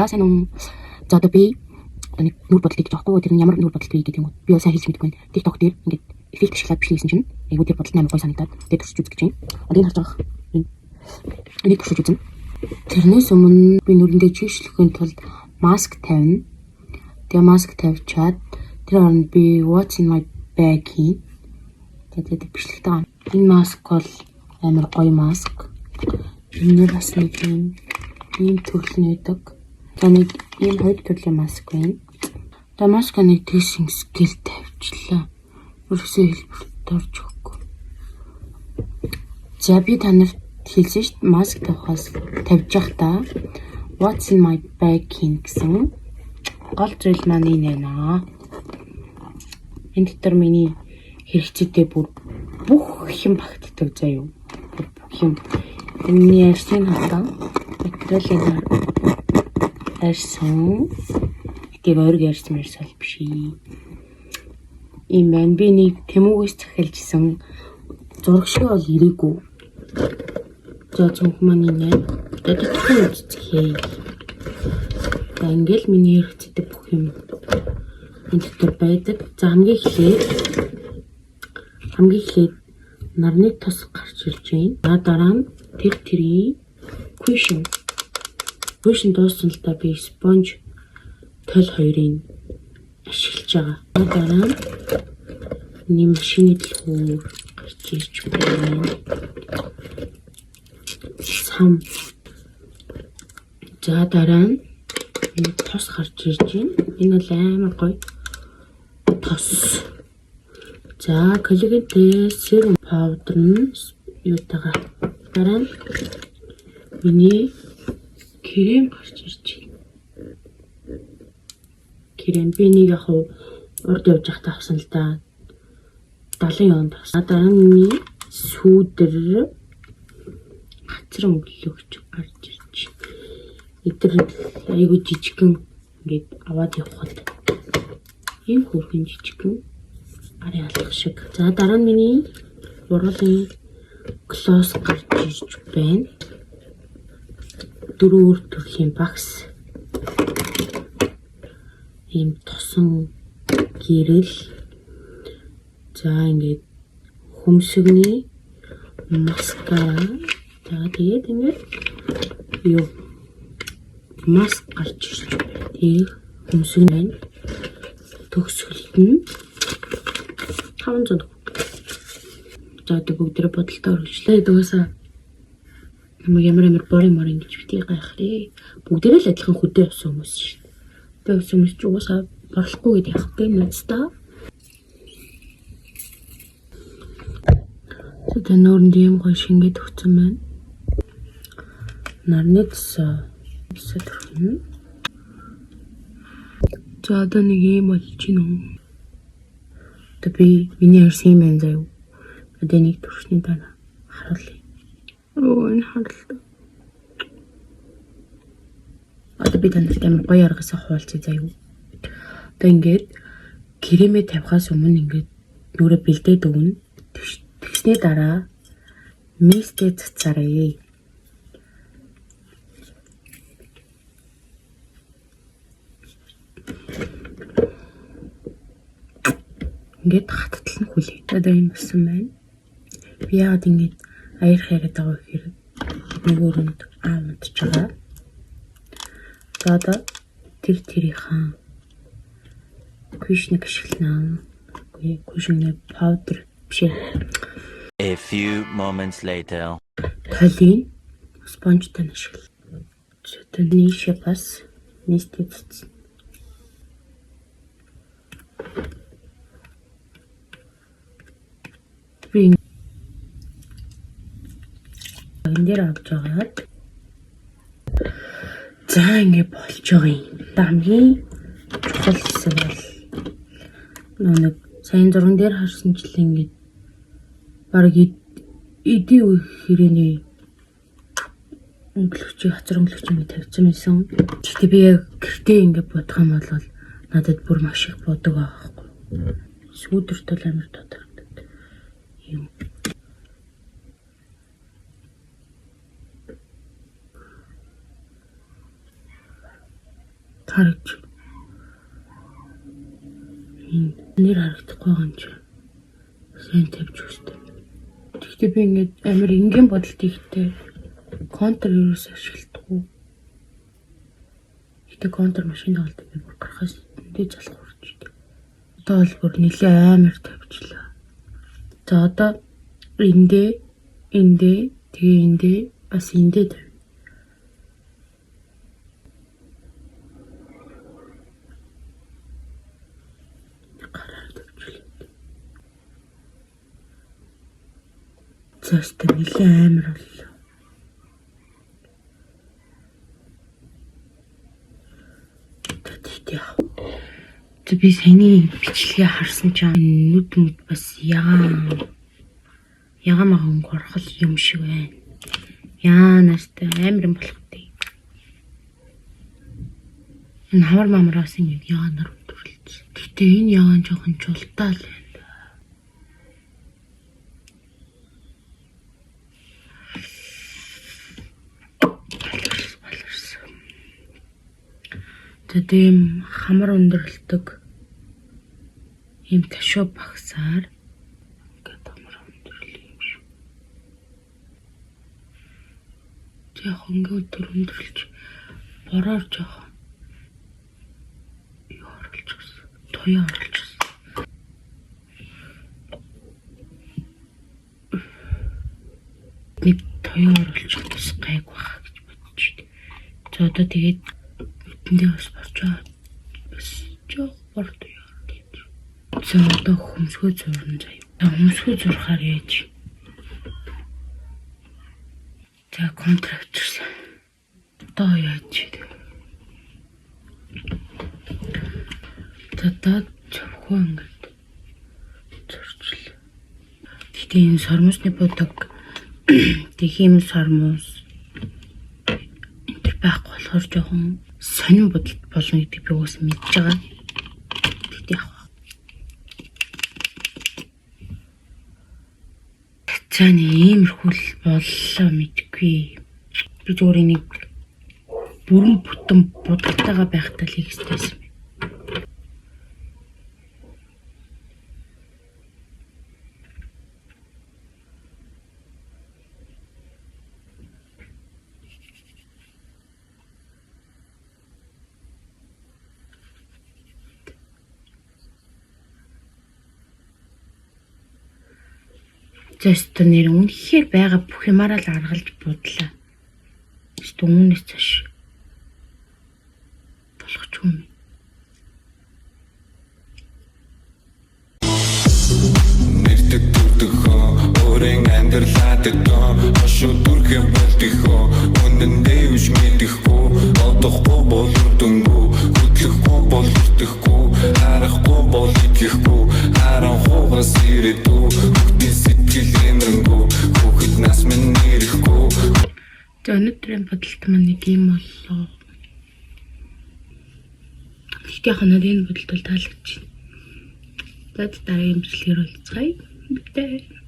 За сайн уу. За одоо би одоо нэг нүүр будалт хийж байгаа байхгүй. Тэр нь ямар нүүр будалт вэ гэдэг юм уу? Би бол сайн хэлж мэдэхгүй байна. TikTok дээр ингээд эффект ашиглаад бичлэг хийсэн чинь айгуу тэр будалт амар гоё санагдаад тэгээд туршиж үзэж байна. Одоо энэ харж байгаа энэ энийг туршиж үзэн. Тэрнээс өмнө би нүрэндээ чийшлэхийн тулд маск тавина. Тэгээ маск тавьчаад тэр оронд би what's in my bag хий. Тэгээд бичлэгтэй байгаа. Энэ маск бол амар гоё маск. Энэ бас нэг юм ийм төрөл нь байдаг. За нэг ийм хоёр төрлийн маск байна. За маска нэг тийш ингэсгэл тавьчлаа. Өргөсөө хэлбэрт орж өгөхгүй. За би та нарт хэлсэн шүү дээ. Маск тавихаас тавьж явахдаа what's in my bag хийнэ гэсэн гол зүйл маань энэ байна. Энэ дотор миний хэрэгцээтэй бүр бүх юм багтдаг заяа. Бүр бүх юм. Миний арсын хатан материалын арьсан. Тэгээ ориг ярьсан марс бол биш. Ийм байна. Би нэг Тэмүүгээс захиалжсэн зураг шиг бол ирээгүй. За цүнх маань энэ. Одоо тодорхой үздэхээ. За ингээл миний хэрэгцээтэй бүх юм энэ дотор байдаг. За хамгийн эхлээд нарны тос гарч ирж байна. За дараа нь тэр тэрийн cushion. Cushion дууссан л та би спонж тол хоёрыг ашиглаж байгаа. Дараа нь миний машины төлхөөр гарч ирж байна. Сам. За дараа нь энэ тос гарч ирж байна. Энэ бол амар гоё тос. За коллагентэй serum powder нь юутайгаа. Дараа нь миний крем гарч ирж байна. Крем би нэг яг урд явж байхдаа авсан л да. 70 онд авсан. Дараа нь миний сүүдэр хацар өнгөлөгч гарч ирж байна. Эдгээр айгуу жижигхэн ингээд аваад явхад ийм хөөрхөн жижигхэн гарын алга шиг. За дараа нь миний уруулын глосс гарч ирж байна. Дөрөв өөр төрлийн багс. Ийм тосон гэрэл. За ингээд хөмсгний маскара. За тэгээд ингээд юу маск гарч ирж байна. Тэгээд хөмсгөн байна. Төгсгөлт нь 500. За одоо бүгдээрээ бодолтой өргөжлээ. Дуусаа ямар ямар бор юм ингэж битгий гайхрээ. Бүгдээрээ л адилхан хөдөө явсан хүмүүс шүү дээ. Хөдөө явсан хүмүүс ч угаасаа борлохгүй гэдээ явах бэ нүцтэй. За нүүрэнд ийм гоё шингээд өгсөн байна. Нарны тосоо төрхнө. За одоо нэг ийм болж байна уу? Одоо би миний арьс юм байна заяа. Одоо энийг төрхний дараа харуулъя. Оо энэ харалта. Одоо би танарт амар гоё аргасаа хуваалцъя заяа. Одоо ингээд кремээ тавихаас өмнө ингээд нүрээ бэлдээд өгнө. Тэгсний дараа мистээ цацаарай. Ингээд хаттал нь хүлээ. Одоо юм болсон байна. Би яагаад ингээд аярх яриад байгаа гэхээр нэг өрөнд аав унтж байгаа. За одоо тэр тэрийнхэн cushion-ыг ашиглана. Үгүй cushion-ы powder биш ээ. A few moments later. Толийг спонжтай ашигла. За одоо нийшээ бас нийтээ цэцэн. Би энэ дээр авч байгаад за ингэ болж байгаа юм. Хамгийн чухал хэсэг бол нэг сайн зурган дээр харсанчлан ингэ бараг эдийн үе хэрээний өнгөлөгчийг хацар өнгөлөгч ингэ тавьсан байсан. Гэхдээ би яг гэртээ ингэ бодох юм бол надад бүр маш их бодог байгаа байхгүй. Сүүдэрт бол амар тодорхой юм. Харагч. Энэ нэр харагдахгүй байгаа юм чи. Сайн тавьж өгсөй. Тэгэхдээ би ингээд амар энгийн бодолт хийхдээ контр ерөөс ашигладаггүй. Гэтэ контр машин тоглолт би бүр гарахаас эндээ залах үрж идэг. Одоо бол бүр нэлээ амар тавьчлаа. За одоо эндээ эндээ тэгээ эндээ бас эндээ тавь. Гараар тавьчлаа. За өстө нэлээ амар боллоо. Тэгтээ яах. Тэг би саяны бичлэгээ харсан чинь нүд мүд бас ягаан ягаан магаан өнгө орхол юм шиг байна. Яанастай амар юм болох тий. Энэ хамар мамраас ингэ ягаанаар өндөрлөж. Гэтэ энэ ягаан жоохон чултаа л байна. Баларсан. За тийм хамар өндөрлөдөг ийм ташуу багсаар ингээд хамар өндөрлөе юм шиг. Яг ингээд төр өндөрлөж бороор жоохон юу оруулчихсан. Туяа оруулчихсан. Нэг туяа оруулчих бас гайг баха гэж бодож байна. За одоо тэгээд нүдэндээ бас борчоо бас жоох бор туяа оруулж. За одоо хөмсгөө зурна заяа. За хөмсгөө зурхаар яаж. За контр авчирсан. Одоо яаж вэ? За даад чавхуу ингээд зурчлаа. Гэтэ энэ сормосны будаг тэг ийм сормос энэ төр байхгүй болохоор жоохон сонин бодолт болно гэдгийг би уус мэдж байгаа. Тэгтээ яах вэ? За нэг иймэрхүү л боллоо мэдгүй. Би зүгээр энийг бүрэн бүтэн будагтайгаа байхдаа л хийх хэрэгтэй байсан юм. За өстө нэр үнэхээр байгаа бүх юмараа л аргалж будлаа. Өстө үүнээс цааш болох ч юм. Нэрдэг дүрдөхөө өөрийн амьдралаа тэдөө хошуу дүрхэ болдихөө үнэндээ юуш мэдэхгүй одохгүй бол өрдөнгүү хөдлөхгүй бол өртөхгүй харахгүй бол итгэхгүй харанхугаас ирээдүү хүүхдийн сэтгэл эмрэнгүү хүүхэд нас минь ирэхгүй. За өнөөдрийн бодолт маань нэг юм боллоо. Гэхдээ яг надад энэ бодолт бол таалагдчихэв. За дараагийн бичлэгээр уулзцгаая. Битээ.